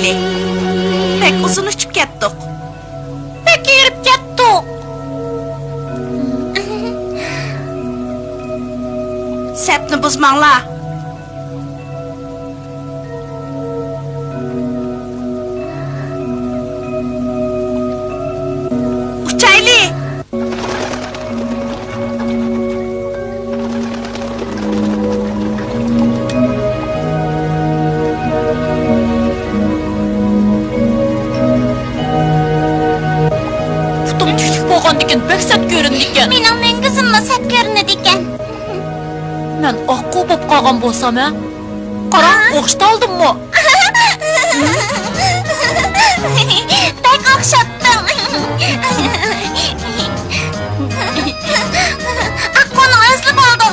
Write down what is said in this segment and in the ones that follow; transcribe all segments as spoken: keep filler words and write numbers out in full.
بەك ئۇزۇن ئۇچۇپ كەتتۇق. بەك ھېرىپ كەتتۇق. سەپنى بۇزماڭلار. ئۇچايلى! پۇتۇم تۈكلۈك بولغاندىكىن بەك سەت كۆرۈنىدىكەن. مېنىڭ مۈڭگۈزۈممۇ سەت كۆرۈنىدىكەن. مەن ئاققۇ بولۇپ قالغان بولسام ھە؟ قاراڭ، ئوخشىتالدىممۇ؟ بەك ئوخشاتتىڭ. ئاققۇنىڭ ئۆزىلا بولدۇڭ.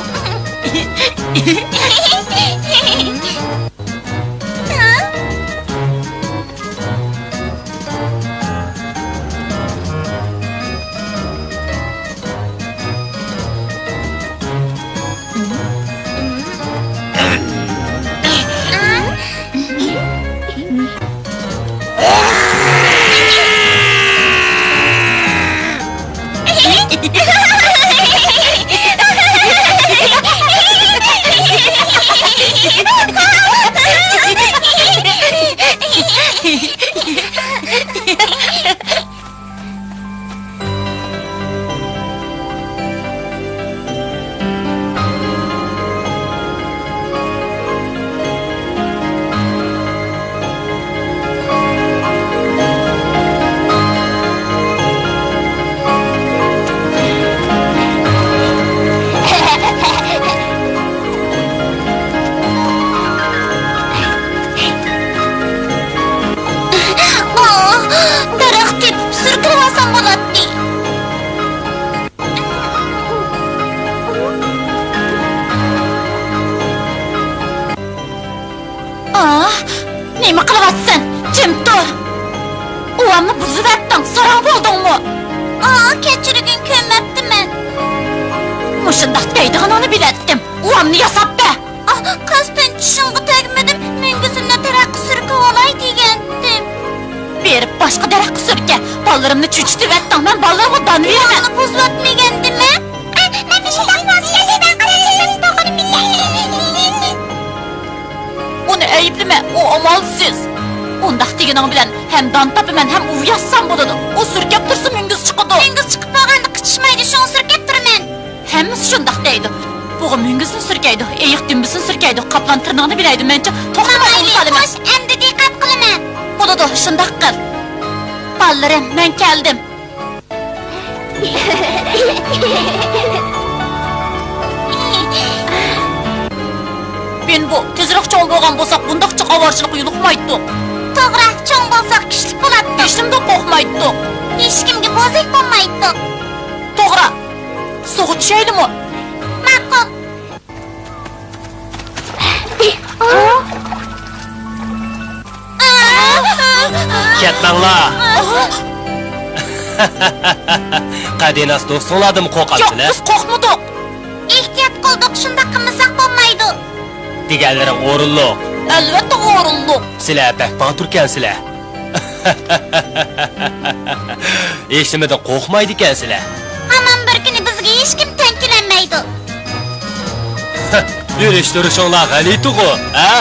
دەرەخ تېپىپ سۈركىلىۋالسام بولاتتى. ئاھ، نېمە قىلىۋاتىسەن؟ جىم تۇر. ئۇۋامنى بۇزۇۋەتتىڭ، ساراڭ بولدۇڭمۇ؟ ئاھ، كەچۈرگىن، كۆرمەپتىمەن. مۇشۇنداق دەيدىغىنىڭنى بىلەتتىم. ئۇۋامنى ياساپ بەر. ئاھ، قەستەن چىشىڭغا تەگمىدىم، مۈڭگۈزۈمنى تەرەققە سۈركىۋالاي دېگەنتىم. بېرىپ باشقا دەرەخكە سۈركە. بالىلىرىمنى چۆچۈتۈۋەتتىڭ، مەن بالىلىرىمغا دان بېرىمەن. ئۇۋامنى بۇزۇۋەتمىگەندىمەن؟ ئەي، مەن مۇشۇنداق ۋاسىتە بىلەن قىلىۋەتسەم توغرا بىلەي. ئۇنى ئەيىبلىمە، ئۇ ئامالسىز. ئۇنداق دېگىنىڭ بىلەن ھەم دان تاپىمەن، ھەم ئۇۋا ياسىسام بولىدۇ. ئۇ سۈركەپ تۇرسا مۈڭگۈز چىقىدۇ. مۈڭگۈز چىقىپ بولغاندا قىچىشمايدۇ، شۇڭا سۈركەپ تۇرىمەن. ھەممىسى شۇنداق دەيدۇ. بۇغا مۈڭگۈزنى سۈركەيدۇ، ئېيىق دۈمبىسىنى سۈركەيدۇ، قاپلان تىرنىقىنى بىلەيدۇ. مەنچە توختىماي ئۇۋا سالىمەن. خوش، ئەمدى دىققەت قىلىمەن. بولىدۇ، شۇنداق قىل. بالىلىرىم، مەن كەلدىم. بىنبو، تېزرەك چوڭ بولغان بولساق، بۇنداق جىق ئاۋارىچىلىققا يولۇقمايتتۇق. توغرا، چوڭ بولساق كۈچلۈك بولاتتۇق. ھېچنېمىدىن قورقمايتتۇق. ھېچكىمگە بوزەك بولمايتتۇق. توغرا. سۇغا چۈشەيلىمۇ؟ ماقۇل. كەتمەڭلار. قەدىناس دوستۇڭلاردىنمۇ قورقامسىلەر؟ ياق، بىز قورقمىدۇق. ئېھتىيات قىلدۇق، شۇنداق قىلمىساق بولمايدۇ. دېگەنلىرىڭ ئورۇنلۇق. ئەلۋەتتە ئورۇنلۇق. سىلەر بەك باتۇركەنسىلەر. ھېچنېمىدىن قورقمايدىكەنسىلەر. ھامان بىر كۈنى بىزگە ھېچكىم تەڭ كېلەلمەيدۇ. يۈرۈش تۇرۇشۇڭلار غەلىتىغۇ، ھە؟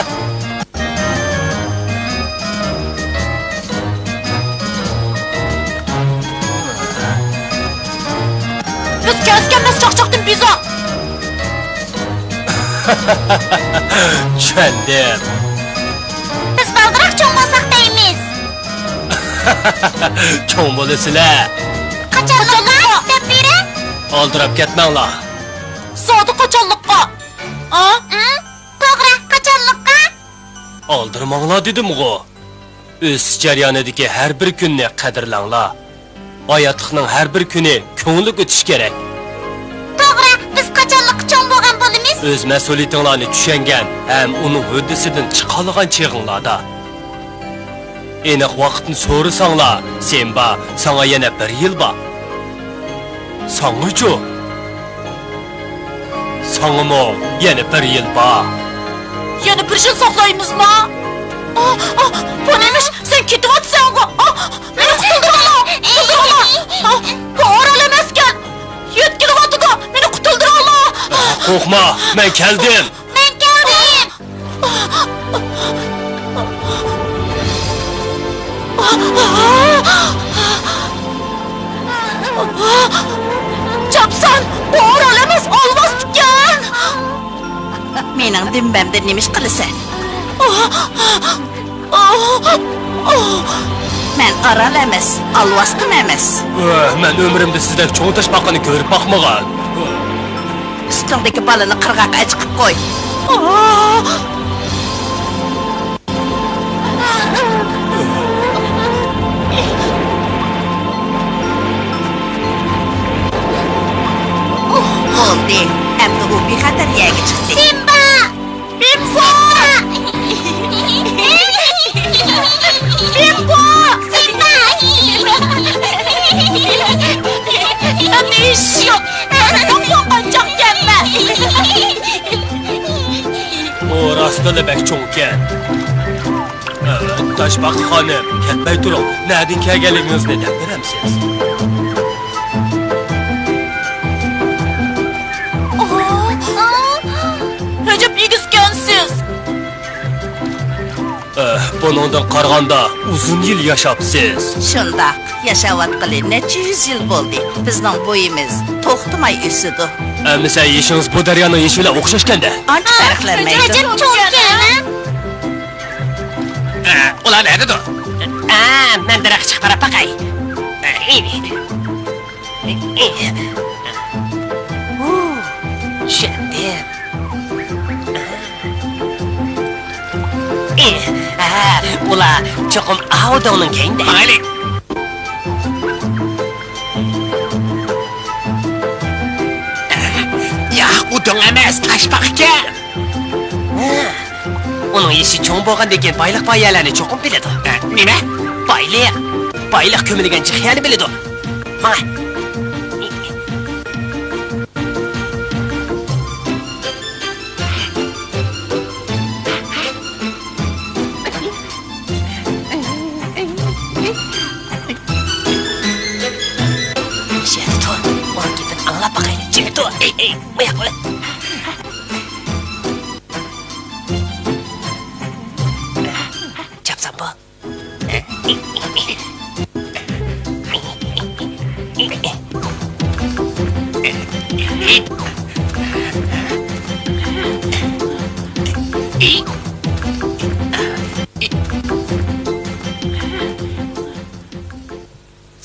بىز كەلسە كەلمەس چاقچاقتىن بىزار. چۈشەندىم. بىز بالدۇراق چوڭ بولساق دەيمىز. چوڭ بولىسىلەر. قاچانلىققا دەپ بېرە. ئالدىراپ كەتمەڭلار. زادى قاچانلىققا؟ ئا؟ ئە؟ توغرا، قاچانلىققا؟ ئالدىرىماڭلار دېدىمغۇ. ئۆسۈش جەريانىدىكى ھەر بىر كۈننى قەدىرلەڭلار. ھاياتلىقنىڭ ھەر بىر كۈنى كۆڭۈللۈك ئۆتۈشى كېرەك. توغرا، بىز قاچانلىققا چوڭ بولغان بولىمىز؟ ئۆز مەسئۇلىيىتىڭلارنى چۈشەنگەن ھەم ئۇنىڭ ھۆددىسىدىن چىقالىغان چېغىڭلاردا. ئېنىق ۋاقىتنى سورىساڭلار، سىمبا، ساڭا يەنە بىر يىل بار. ساڭىچۇ؟ ساڭىمۇ يەنە بىر يىل بار. يەنە بىر يىل ساقلايمىزما؟ ئا، ئا، بۇ نېمىش؟ سەن كېتىۋاتىسەنغۇ؟ ئا، مېنى قۇتۇلدۇرۇڭلار! قۇتۇلدۇرۇڭلار! ئا، بۇ ئورال ئەمەسكەن! يۆتكىلىۋاتىدۇ! مېنى قۇتۇلدۇرۇڭلار! قورقما، مەن كەلدىم! مەن كەلدىم! چاپسان، بۇ ئورال ئەمەس، ئالۋاستىكەن! مېنىڭ دۈمبەمدە نېمە ئىش قىلىسەن؟ مەن ئارال ئەمەس، ئالۋاستىمۇ ئەمەس. مەن ئۆمرۈمدە سىزدەك چوڭ تاشپاقىنى كۆرۈپ باقمىغان. ئۈستۈڭدىكى بالىنى قىرغاققا ئەچىقىپ قوي. بولدى، ئەمدى ئۇ بىخەتەر يەرگە چىقتى. سىمبا! بىمبو! بىمبو! سىمبا! مەن ھېچ يوق. مەن يوق بولغان چاغ كەلمە. ئۇ راستلا بەك چوڭكەن. ئە، تاشپاقا خانىم، كەتمەي تۇرۇڭ. نەدىن كەلگەنلىكىڭىزنى دەپ بېرەمسىز؟ ئەجەب ئېگىزكەنسىز. ئە، بۇنىڭدىن قارىغاندا ئۇزۇن يىل ياشاپسىز. شۇنداق، ياشاۋاتقىلى نەچچە يۈز يىل بولدى. بىزنىڭ بويىمىز توختىماي ئۆسىدۇ. ئەمىسە يېشىڭىز بۇ دەريانىڭ يېشى بىلەن ئوخشاشكەندە. ئانچە پەرقلەنمەيدۇ. ئەجەب چوڭكەن. ئە، ئۇلار نەدىدۇ؟ ئە، مەن دەرەخكە چىقىپ قاراپ باقاي. ئە، ئى، ئى. ئۇ، چۈشەندىم. ئى، ئە، ئۇلار چوقۇم ئاۋۇ دۆڭنىڭ كەينىدە. ماڭايلى. ياق، ئۇ دۆڭ ئەمەس، تاشپاقىكەن. ھە، ئۇنىڭ يېشى چوڭ بولغاندىن كېيىن بايلىق بار يەرلەرنى چوقۇم بىلىدۇ. ھە، نېمە؟ بايلىق. بايلىق كۆمۈلگەن جىق يەرنى بىلىدۇ. ماڭا. شۇ يەردە تۇر. ئۇنىڭ گېپىنى ئاڭلاپ باقايلى. جىمى تۇر. ئەي، ئەي، ماياق بولە. چاپسان بول.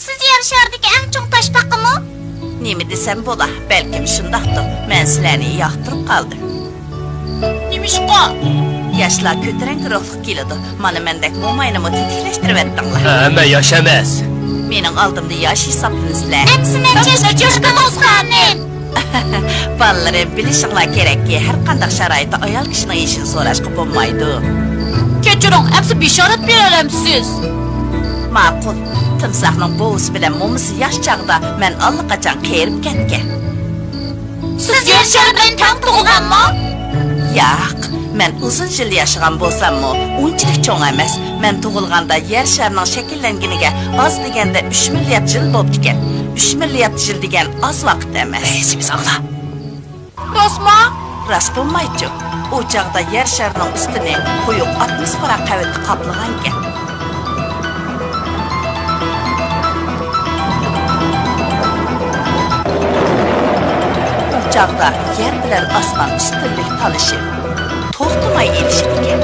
سىز يەر شارىدىكى ئەڭ چوڭ تاشپاقىمۇ؟ نېمە دېسەم بولا، بەلكىم شۇنداقتۇ. مەن سىلەرنى ياقتۇرۇپ قالدىم. نېمىشقا؟ ياشلار كۆتۈرەڭگۈ روھلۇق كېلىدۇ. مانا مەندەك موماينىمۇ تېتىكلەشتۈرۈۋەتتىڭلار. ھەممە ياش ئەمەس. مېنىڭ ئالدىمدا ياش ھېسابلىنىسىلەر. ئەمسە نەچچە ياشقا كىردىڭىز، خانىم؟ بالىلىرىم، بىلىشىڭلار كېرەككى، ھەر قانداق شارائىتتا ئايال كىشىنىڭ يېشىنى سوراشقا بولمايدۇ. كەچۈرۈڭ، ئەمسە بېشارەت بېرەلەمسىز؟ ماقۇل. تىمساھنىڭ بوۋىسى بىلەن مومىسى ياش چاغدا مەن ئاللىقاچان قېرىپ كەتكەن. سىز يەر شارى بىلەن تەڭ تۇغۇلغانمۇ؟ ياق، مەن ئۇزۇن يىل ياشىغان بولساممۇ، ئۇنچىلىك چوڭ ئەمەس. مەن تۇغۇلغاندا يەر شارىنىڭ شەكىللەنگىنىگە ئاز دېگەندە ئۈچ مىليارد يىل بوپتىكەن. ئۈچ مىليارد يىل دېگەن ئاز ۋاقىت ئەمەس. ھەي، سېمىز ئاڭلا. راستمۇ؟ راست بولمايچۇ. ئۇ چاغدا يەر شارىنىڭ ئۈستىنى قويۇق ئاتموسفېرا قەۋىتى قاپلىغانىكەن. ئۇ چاغدا يەر بىلەن ئاسمان ئۈستۈنلۈك تالىشىپ، توختىماي ئېلىشىدىكەن.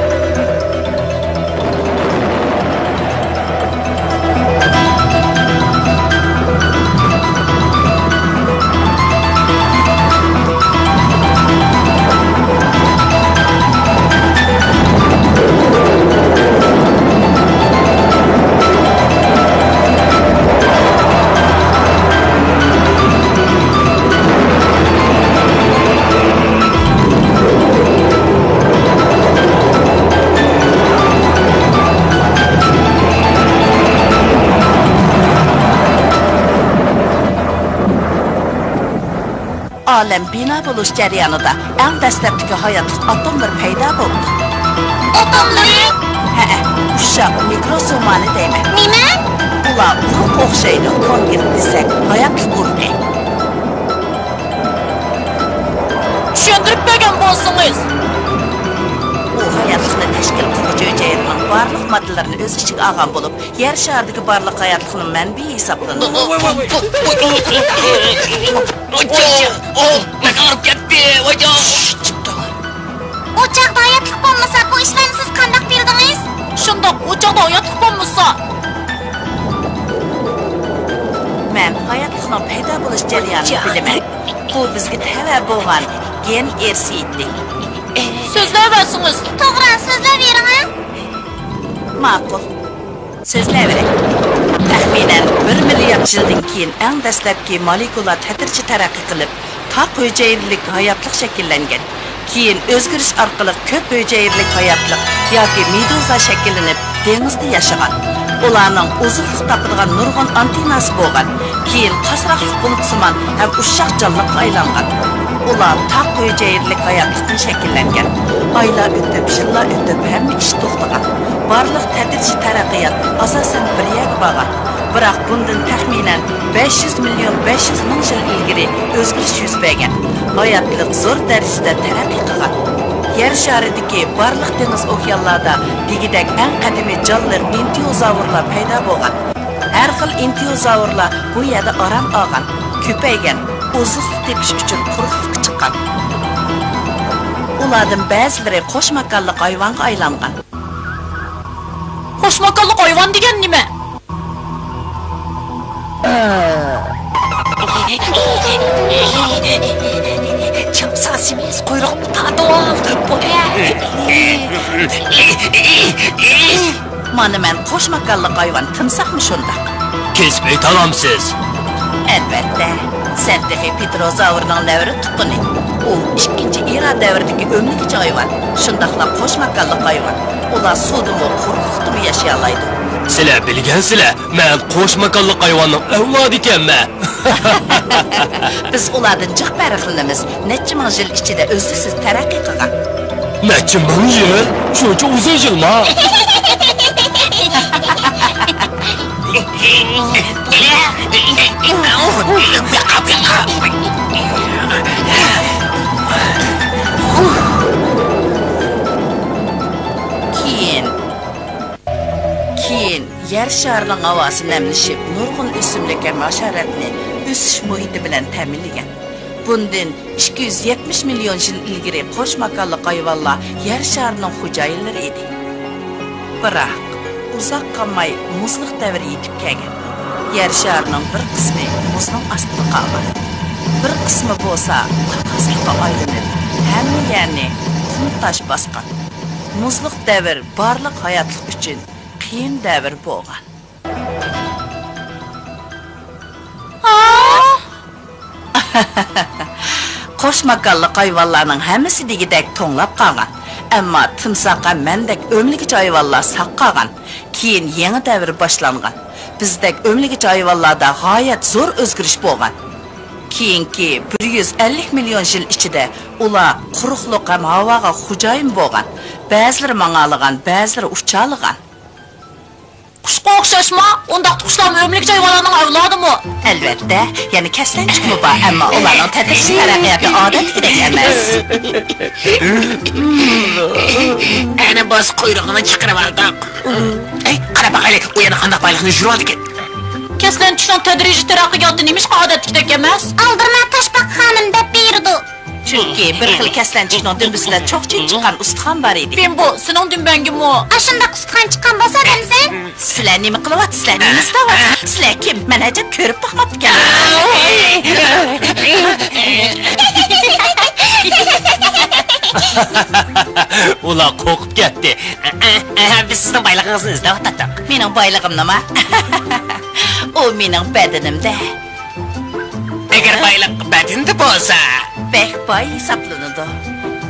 ئالەم بىنا بولۇش جەريانىدا ئەڭ دەسلەپتىكى ھاياتلىق ئاتوملىرى پەيدا بولدى. ئاتوملىرى؟ ھەئە، ئۇششاق مىكروسومانى دەيمەن. نېمە؟ ئۇلار ئۇرۇق ئوخشايدۇ، كونكرېت دېسەك، ھاياتلىق ئۇرۇقى. چۈشەندۈرۈپ بەرگەن بولسىڭىز. ئۇ ھاياتلىقنى تەشكىل قىلغۇچى ھۈجەيرىنىڭ بارلىق ماددىلىرىنى ئۆز ئىچىگە ئالغان بولۇپ، يەر شارىدىكى بارلىق ھاياتلىقنىڭ مەنبىيى ھېسابلىنىدۇ. ۋاي، ۋاي، ۋاي، ۋاي. ئوچاق! ئوھ، مەن ئاغرىپ كەتتى، ۋايجان! شش، جىم تۇر. ئوچاقتا ھاياتلىق بولمىسا، بۇ ئىشلارنى سىز قانداق بىلدىڭىز؟ شۇنداق، ئوچاقتا ھاياتلىق بولمىسا. مەن ھاياتلىقنىڭ پەيدا بولۇش جەريانىنى بىلىمەن. بۇ بىزگە تەۋە بولغان گېن ئىرسىيىتى. سۆزلەۋەرسىڭىز. توغرا، سۆزلەۋېرىڭ. ماقۇل. سۆزلەۋېرەي. تەخمىنەن بىر مىليارد يىلدىن كېيىن ئەڭ دەسلەپكى مولېكۇلا تەدرىجىي تەرەققىي قىلىپ، تاق ھۈجەيرىلىك ھاياتلىق شەكىللەنگەن. كېيىن ئۆزگىرىش ئارقىلىق كۆپ ھۈجەيرىلىك ھاياتلىق ياكى مېدۇزا شەكىللىنىپ، دېڭىزدا ياشىغان. ئۇلارنىڭ ئوزۇقلۇق تاپىدىغان نۇرغۇن ئانتېنناسى بولغان. كېيىن قاسراقلىق بۇلۇتسىمان ھەم ئۇششاق جانلىققا ئايلانغان. ئۇلار تاق ھۈجەيرىلىك ھاياتلىقتىن شەكىللەنگەن. ئايلار ئۆتۈپ، يىللار ئۆتۈپ، ھەممە ئىش توختىغان. بارلىق تەدرىجىي تەرەققىيات ئاساسەن بىر يەرگە بارغان. بىراق بۇندىن تەخمىنەن بەش يۈز مىليون بەش يۈز مىڭ يىل ئىلگىرى ئۆزگىرىش يۈز بەرگەن. ھاياتلىق زور دەرىجىدە تەرەققىي قىلغان. يەر شارىدىكى بارلىق دېڭىز ئوكيانلاردا دېگۈدەك ئەڭ قەدىمىي جانلىق ئېنتىيوزاۋرلار پەيدا بولغان. ھەر خىل ئېنتىيوزاۋرلار بۇ يەردە ئارام ئالغان، كۆپەيگەن، ئوزۇقلۇق تېپىش ئۈچۈن قۇرۇقلۇققا چىققان. ئۇلاردىن بەزىلىرى قوش ماكانلىق ھايۋانغا ئايلانغان. قوش ماكانلىق ھايۋان دېگەن نېمە؟ چاپسان سېمىز قۇيرۇقۇمنى تارتىۋال. مانا مەن قوش ماكانلىق ھايۋان، تىمساھمۇ شۇنداق. كېسىپ ئېيتالامسىز؟ ئەلۋەتتە. سەن تېخى پېتروزاۋرنىڭ نەۋرە تۇغقىنى. ئۇ ئىككىنچى ئېرا دەۋرىدىكى ئۆمىلىگۈچى ھايۋان، شۇنداقلا قوش ماكانلىق ھايۋان. ئۇلار سۇدىمۇ، قۇرۇقلۇقتىمۇ ياشىيالايدۇ. سىلەر بىلگەنسىلەر، مەن قوش ماكانلىق ھايۋاننىڭ ئەۋلادى ئىكەنمەن. بىز ئۇلاردىن جىق پەرقلىنىمىز. نەچچە مىڭ يىل ئىچىدە ئۈزلۈكسىز تەرەققىي قىلغان. نەچچە مىڭ يىل؟ شۇنچە ئۇزۇن يىلما؟ كېيىن، كېيىن يەر شارىنىڭ ھاۋاسى نەملىشىپ، نۇرغۇن ئۆسۈملۈك ھەم ھاشاراتنى ئۆسۈش مۇھىتى بىلەن تەمىنلىگەن. بۇندىن ئىككى يۈز يەتمىش مىليون يىل ئىلگىرى قوش ماكانلىق ھايۋانلار يەر شارىنىڭ خوجايىنلىرى ئىدى. بىراق، ئۇزاق قالماي مۇزلۇق دەۋرى يېتىپ كەلگەن. يەر شارىنىڭ بىر قىسمى مۇزنىڭ ئاستىدا قالغان. بىر قىسمى بولسا قاقاسلىققا ئايلىنىپ، ھەممە يەرنى قۇم تاش باسقان. مۇزلۇق دەۋر بارلىق ھاياتلىق ئۈچۈن قىيىن دەۋر بولغان. قوش ماكانلىق ھايۋانلارنىڭ ھەممىسى دېگۈدەك توڭلاپ قالغان. ئەمما تىمساھ ھەم مەندەك ئۆمىلىگۈچى ھايۋانلار ساق قالغان. كېيىن يېڭى دەۋر باشلانغان. بىزدەك ئۆمىلىگۈچى ھايۋانلاردا غايەت زور ئۆزگىرىش بولغان. كېيىنكى بىر يۈز ئەللىك مىليون يىل ئىچىدە ئۇلار قۇرۇقلۇق ھەم ھاۋاغا خوجايىن بولغان. بەزىلىرى ماڭالىغان، بەزىلىرى ئۇچالىغان. قۇشقا ئوخشاشمۇ؟ ئۇنداقتا قۇشلارمۇ ئۆمىلىگۈچى ھايۋانلارنىڭ ئەۋلادىمۇ؟ ئەلۋەتتە، يەنە كەسلەنچۈكمۇ بار، ئەمما ئۇلارنىڭ تەدرىجىي تەرەققىياتى ئادەتتىكىدەك ئەمەس. ئەنە بولسا قۇيرۇقىنى چىقىرىۋالدۇق. ئەي، قاراپ باقايلى، ئۇ يەنە قانداق بايلىقنى يوشۇرۇۋالىدىكەن؟ كەسلەنچۈكنىڭ تەدرىجىي تەرەققىياتى نېمىشقا ئادەتتىكىدەك ئەمەس؟ ئالدىرىما تاشپاقا خانىم دەپ بېرىدۇ. چۈنكى بىر خىل كەسلەنچۈكنىڭ دۈمبىسىدە چوقچىيىپ چىققان ئۇستىخان بار ئىدى. بىمبو، سېنىڭ دۈمبەڭگىمۇ؟ ئاشۇنداق ئۇستىخان چىققان بولسا دەمسەن؟ سىلەر نېمە قىلىۋاتىسىلەر؟ نېمە ئىزدەۋاتىسىلەر؟ سىلەر كىم؟ مەن ئەجەب كۆرۈپ باقماپتىكەنمەن. ئۇلار قورقۇپ كەتتى. بىز سىزنىڭ بايلىقىڭىزنى ئىزدەۋاتاتتۇق. مېنىڭ بايلىقىمنىما؟ ئۇ مېنىڭ بەدىنىمدە. ئەگەر بايلىق بەدىنىدە بولسا، بەك باي ھېسابلىنىدۇ.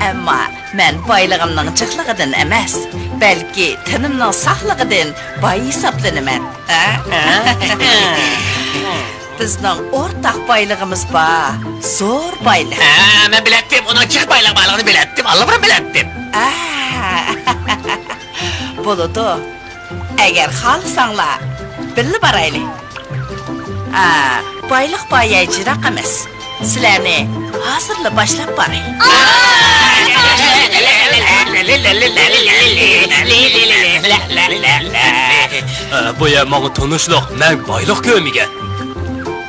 ئەمما مەن بايلىقىمنىڭ جىقلىقىدىن ئەمەس، بەلكى تېنىمنىڭ ساقلىقىدىن باي ھېسابلىنىمەن. ھە؟ بىزنىڭ ئورتاق بايلىقىمىز بار، زور بايلىق. ھە، مەن بىلەتتىم، ئۇنىڭ جىق بايلىقى بارلىقىنى بىلەتتىم، ئاللىبۇرۇن بىلەتتىم. ھە. بولىدۇ. ئەگەر خالىساڭلار، بىللە بارايلى. ئا، بايلىق بايا جىراق ئەمەس. سىلەرنى ھازىرلا باشلاپ باراي. بۇ يەر ماڭا تونۇشلۇق، مەن بايلىق كۆرمىگەن.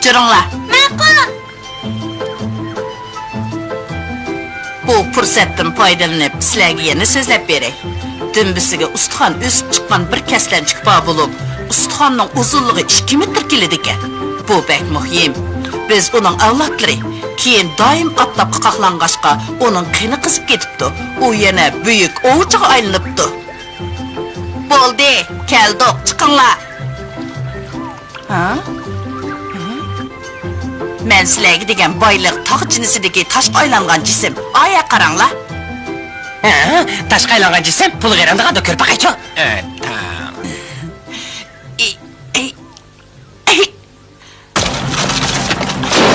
جۈرۈڭلار. ماقۇل. بۇ پۇرسەتتىن پايدىلىنىپ، سىلەرگە يەنە سۆزلەپ بېرەي. دۈمبىسىگە ئۇستىخان ئۆسۈپ چىققان بىر كەسلەنچۈك بار بولۇپ، ئۇستىخاننىڭ ئۇزۇنلۇقى ئىككى مېتىر كېلىدىكەن. بۇ بەك مۇھىم. بىز ئۇنىڭ ئەۋلادلىرى. كېيىن دائىم ئاپتاپقا قاقلانغاچقا، ئۇنىڭ قېنى قىزىپ كېتىپتۇ. ئۇ يەنە بۈيۈك ئوۋچىغا ئايلىنىپتۇ. بولدى، كەلدۇق، چىقىڭلار. ھە؟ مەن سىلەرگە دېگەن بايلىق تاغ جىنسىدىكى تاشقا ئايلانغان جىسىم. ئايا قاراڭلار. ھە؟ تاشقا ئايلانغان جىسىم؟ پۇل غېرىندىغاندا كۆرۈپ باقايچۇ. ئە، تاڭ. ئى، ئى، ئى.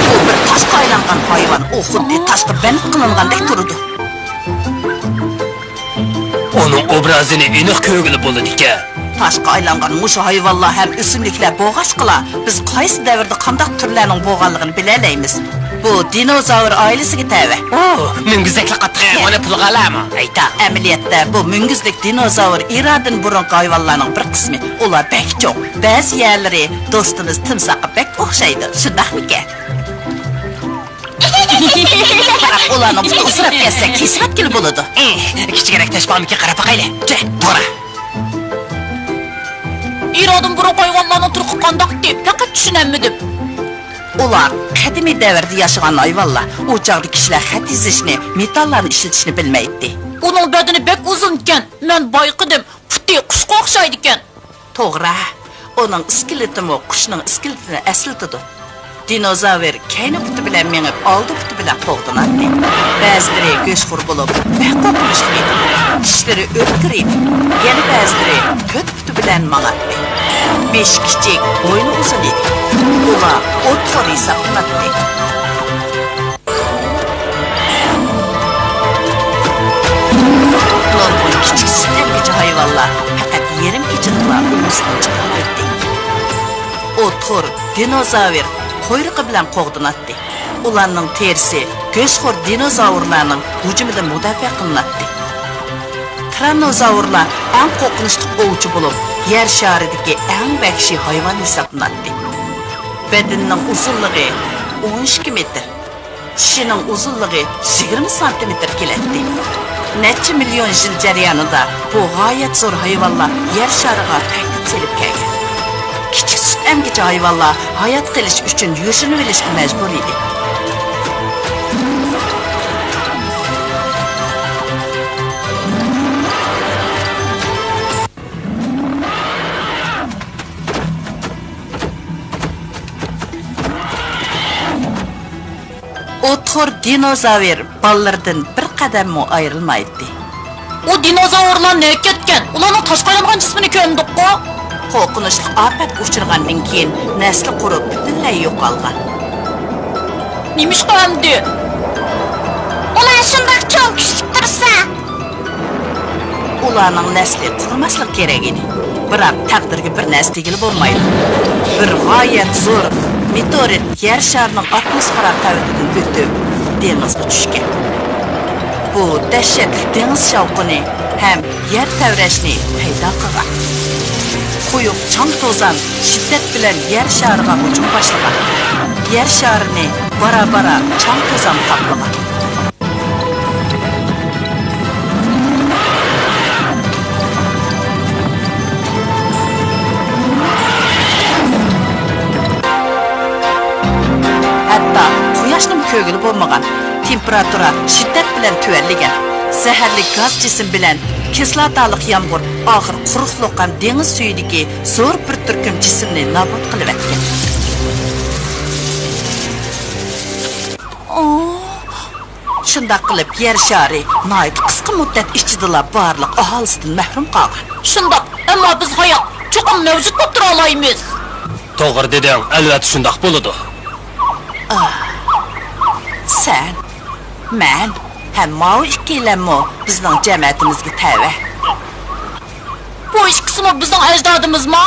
ئۇ بىر تاشقا ئايلانغان ھايۋان. ئۇ خۇددى تاشقا بەند قىلىنغاندەك تۇرىدۇ. ئۇنىڭ ئوبرازىنى ئېنىق كۆرگىلى بولىدىكەن. تاشقا ئايلانغان مۇشۇ ھايۋانلار ھەم ئۆسۈملۈكلەر بولغاچقىلا، بىز قايسى دەۋردە قانداق تۈرلەرنىڭ بولغانلىقىنى بىلەلەيمىز. بۇ دىنوزاۋر ئائىلىسىگە تەۋە. ئۇ، مۈڭگۈزەكلا قاتتىق ئىكەن. ئۇنى پۇلغا ئالامۇ؟ ئەيتا. ئەمەلىيەتتە، بۇ مۈڭگۈزلۈك دىنوزاۋر ئىرادىن بۇرۇنقى ھايۋانلارنىڭ بىر قىسمى. ئۇلار بەك چوڭ. بەزى يەرلىرى دوستىمىز تىمساھقا بەك ئوخشايدۇ، شۇنداقمىكەن؟ بىراق ئۇلارنىڭ پۇتى ئۇزىراپ كەتسە، كېسىۋەتكىلى بولىدۇ. ئېھ، كىچىكرەك تاشپاقىمىكىن، قاراپ باقايلى. جۈرە، بورا. ئىرادىن بۇرۇنقى ھايۋانلارنىڭ تۇرقى قانداقتى؟ پەقەت چۈشىنەلمىدىم. ئۇلار قەدىمىي دەۋردە ياشىغان ھايۋانلار. ئۇ چاغدا كىشىلەر خەت يېزىشنى، مېتاللارنى ئىشلىتىشنى بىلمەيتتى. ئۇنىڭ بەدىنى بەك ئۇزۇنكەن. مەن بايقىدىم. پۇتى قۇشقا ئوخشايدىكەن. توغرا، ئۇنىڭ ئىسكىلىتىمۇ قۇشنىڭ ئىسكىلىتىنى ئەسلىتىدۇ. دىنوزاۋر كەينى پۇتى بىلەن مېڭىپ، ئالدى پۇتى بىلەن قوغدىناتتى. بەزىلىرى گۆشخور بولۇپ، بەك قورقۇنچلۇق ئىدى. چىشلىرى ئۆتكۈر ئىدى. يەنە بەزىلىرى تۆت پۇتى بىلەن ماڭاتتى. بېشى كىچىك، بوينى ئۇزۇن ئىدى. ئۇلار ئوتخور ھېسابلىناتتى. نۇرغۇن كىچىك سۈت ئەمگۈچى ھايۋانلار پەقەت يېرىم كېچىدىلا ئۇۋىسىدىن چىقىپ كەتتى. ئوتخور دىنوزاۋر قۇيرۇقى بىلەن قوغدىناتتى. ئۇلارنىڭ تېرىسى گۆشخور دىنوزاۋرلارنىڭ ھۇجۇمىدىن مۇداپىئە قىلىناتتى. تىرانوزاۋرلار ئەڭ قورقۇنچلۇق ئوۋچى بولۇپ، يەر شارىدىكى ئەڭ ۋەھشىي ھايۋان ھېسابلىناتتى. بەدىنىنىڭ ئۇزۇنلۇقى ئون ئىككى مېتىر. چىشىنىڭ ئۇزۇنلۇقى يىگىرمە سانتىمېتىر كېلەتتى. نەچچە مىليون يىل جەريانىدا بۇ غايەت زور ھايۋانلار يەر شارىغا تەھدىت سېلىپ كەلگەن. كىچىك سۈت ئەمگۈچى ھايۋانلار ھايات قېلىش ئۈچۈن يوشۇرۇنۇۋېلىشقا مەجبۇر ئىدى. ئوتخور دىنوزاۋر بالىلىرىدىن بىر قەدەممۇ ئايرىلمايتتى. ئۇ دىنوزاۋرلار نەگە كەتكەن؟ ئۇلارنىڭ تاشقا ئايلانغان جىسمىنى كۆرمىدۇققۇ؟ قورقۇنچلۇق ئاپەتكە ئۇچرىغاندىن كېيىن نەسلى قۇرۇپ، پۈتۈنلەي يوقالغان. نېمىشقا ئەمدى؟ ئۇلار شۇنداق چوڭ كۈچلۈك تۇرسا. ئۇلارنىڭ نەسلى قۇرۇماسلىقى كېرەك ئىدى. بىراق تەقدىرگە بىر نەرسە دېگىلى بولمايدۇ. بىر غايەت زور مېتېئورىت يەر شارىنىڭ ئاتموسفېرا قەۋىتىدىن ئۆتۈپ، دېڭىزغا چۈشكەن. بۇ دەھشەتلىك دېڭىز شاۋقۇنى ھەم يەر تەۋرەشنى پەيدا قىلغان. قويۇق چاڭ-توزان شىددەت بىلەن يەر شارىغا ھۇجۇم باشلىغان. يەر شارىنى بارا-بارا چاڭ-توزان قاپلىغان. ھەتتا قۇياشنىمۇ كۆرگىلى بولمىغان. تېمپېراتۇرا شىددەت بىلەن تۆۋەنلىگەن. زەھەرلىك گاز جىسىم بىلەن كىسلاتالىق يامغۇر ئاخىر قۇرۇقلۇق ھەم دېڭىز سۈيىدىكى زور بىر تۈركۈم جىسىمنى نابۇت قىلىۋەتكەن. شۇنداق قىلىپ، يەر شارى ناھايىتى قىسقا مۇددەت ئىچىدىلا بارلىق ئاھالىسىدىن مەھرۇم قالغان. شۇنداق، ئەمما بىز ھايات، چوقۇم مەۋجۇت بولۇپ تۇرالايمىز. توغرا دېدىڭ، ئەلۋەتتە شۇنداق بولىدۇ. ئاھ، سەن، مەن ھەم ماۋۇ ئىككىيلەنمۇ بىزنىڭ جەمەتىمىزگە تەۋە. بۇ ئىككى بولسىمۇ بىزنىڭ ئەجدادىمىزمۇ؟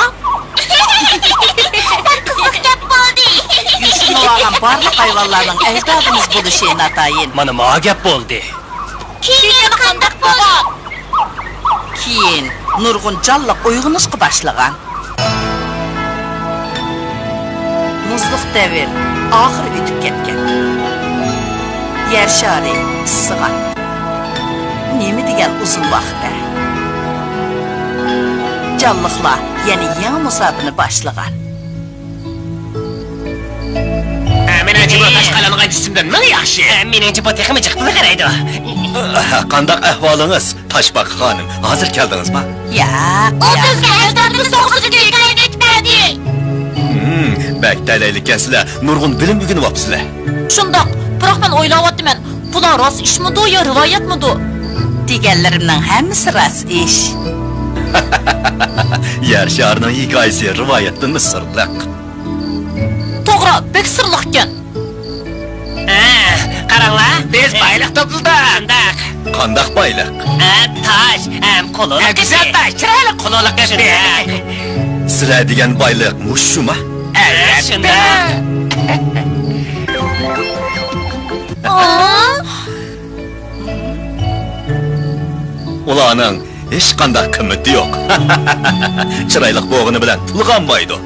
بەك قىزىق گەپ بولدى. يوشۇرۇنۇۋالغان بارلىق ھايۋانلارنىڭ ئەجدادىمىز بولۇشى ناتايىن. مانا ماڭا گەپ بولدى. كېيىن يەنە قانداق بولدى؟ كېيىن نۇرغۇن جانلىق ئويغىنىشقا باشلىغان. مۇزلۇق دەۋر ئاخىرى ئۆتۈپ كەتكەن. يەر شارى ئىسسىغان. نېمە دېگەن ئۇزۇن ۋاقىت-ھە! جانلىقلار يەنە يېڭى مۇساپىنى باشلىغان. ھە، مېنىڭچە بۇ تاشقا ئېلىنغان جىسىمدىن مىڭ ياخشى. ھە، مېنىڭچە بۇ تېخىمۇ جىق بولۇپ قارايدۇ. قانداق ئەھۋالىڭىز، تاشپاقا خانىم؟ ھازىر كەلدىڭىزما؟ ياق، ئۇ ياق. بىزگە ئەجدادىمىز توغرىسىدىكى ھېكايىنى ئېيتىپ بەردى. ھىم، بەك تەلەيلىككەنسىلەر، نۇرغۇن بىلىم ئۆگىنىۋاپسىلەر. شۇنداق، بىراق مەن ئويلاۋاتىمەن، بۇلار راست ئىشمىدۇ يا رىۋايەتمىدۇ؟ دېگەنلىرىمنىڭ ھەممىسى راست ئىش. يەر شارىنىڭ ھېكايىسى رىۋايەتتىنمۇ سىرلىق. توغرا، بەك سىرلىقكەن. ھە، قاراڭلار، بىز بايلىق توپلىدۇق. قانداق؟ قانداق بايلىق؟ ھە، تاش ھەم قۇلۇلۇق. ھە، گۈزەل تاش، چىرايلىق قۇلۇلۇق. شۇنداق. سىلەر دېگەن بايلىق مۇشۇ شۇما؟ ئەلۋەتتە. شۇنداق. ئۇلارنىڭ ھېچقانداق قىممىتى يوق. چىرايلىق بولغىنى بىلەن پۇل قانمايدۇ.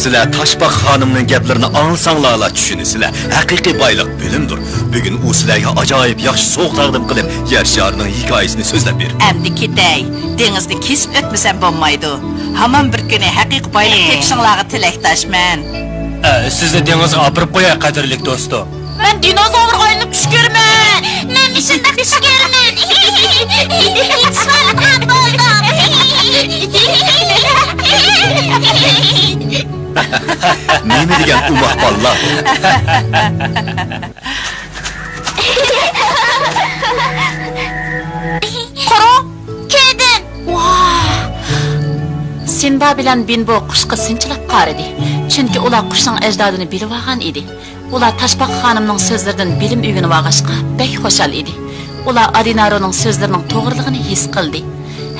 سىلەر تاشپاقا خانىمنىڭ گەپلىرىنى ئاڭلىساڭلارلا چۈشىنىسىلەر. ھەقىقىي بايلىق بىلىمدۇر. بۈگۈن ئۇ سىلەرگە ئاجايىپ ياخشى سوۋغا تەقدىم قىلىپ، يەر شارىنىڭ ھېكايىسىنى سۆزلەپ بېرىپتۇ. ئەمدى كېتەي. دېڭىزنى كېسىپ ئۆتمىسەم بولمايدۇ. ھامان بىر كۈنى ھەقىقىي بايلىق تېپىشىڭلارغا تىلەكداشمەن. ئە، سىزنى دېڭىزغا ئاپىرىپ قوياي، قەدىرلىك دوستۇم. مەن دىنوزاۋرغا ئايلىنىپ چۈش كۆرىمەن. مەن مۇشۇنداق چۈش كۆرىمەن. يېتىشىۋالغان بولدۇم. نېمە دېگەن ئوماق بالىلار بۇ. قارا، كۆردۈم. ۋاھ! سىمبا بىلەن بىنبو قۇشقا سىنچىلاپ قارىدى، چۈنكى ئۇلار قۇشنىڭ ئەجدادىنى بىلىۋالغان ئىدى. ئۇلار تاشپاقا خانىمنىڭ سۆزلىرىدىن بىلىم ئۆگىنىۋالغاچقا بەك خۇشال ئىدى. ئۇلار ئادىنارونىڭ سۆزلىرىنىڭ توغرىلىقىنى ھېس قىلدى.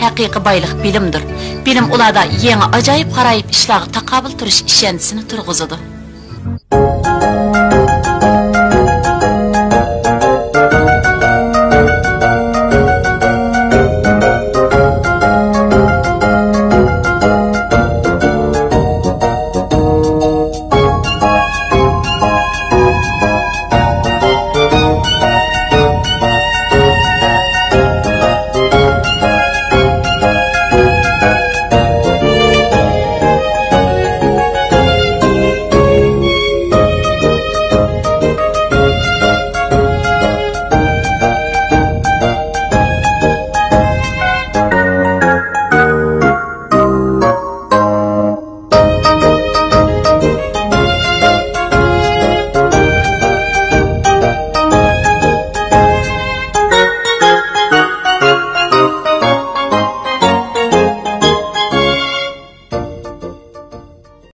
ھەقىقىي بايلىق بىلىمدۇر. بىلىم ئۇلاردا يېڭى ئاجايىپ غارايىپ ئىشلارغا تاقابىل تۇرۇش ئىشەنچىسىنى تۇرغۇزىدۇ.